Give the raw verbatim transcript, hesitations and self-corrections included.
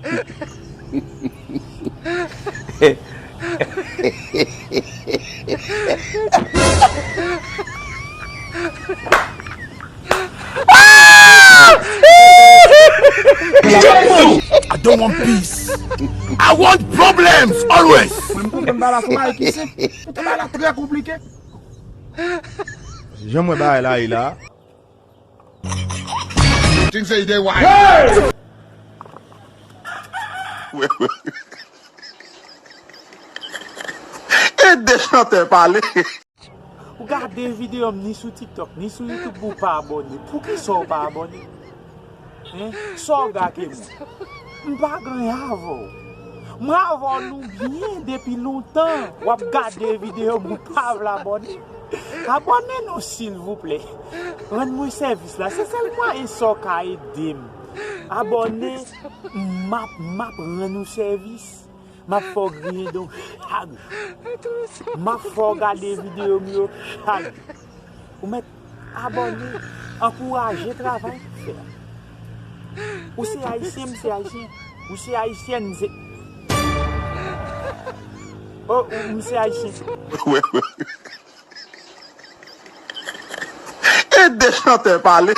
I don't want peace. I want problems always. Mwen, m konprann bagay la se yon bagay ki senp. Poutan bagay la trè konplike. Jan m wè bagay la ye la. Things say they wise. Ede chantè pale. Ou gade videyo m ni sou TikTok, ni sou YouTube, ou pa abòne. Poukisa w pa abòne? Hein? Sa w gake mwen? M pa gen anyen avè w. Mwen avè w nou byen depi lontan. W ap gade videyo m, ou pa vle abòne. Abòne non, silvouplè. Rann mwen sèvis la. Se sèl mwayen sa w ka ede m. Abòne, m ap, m ap rann ou sèvis. M ap fè w griyen dan w chak jou. M ap fè w gade videyo m yo chak jou. Ou mèt abòne, ankouraje travay m ap fè a. Ou se ayisyen, m se ayisyen. Ou se ayisyèn, m se, oh, ou, m se ayisyen. Ede chantè pale.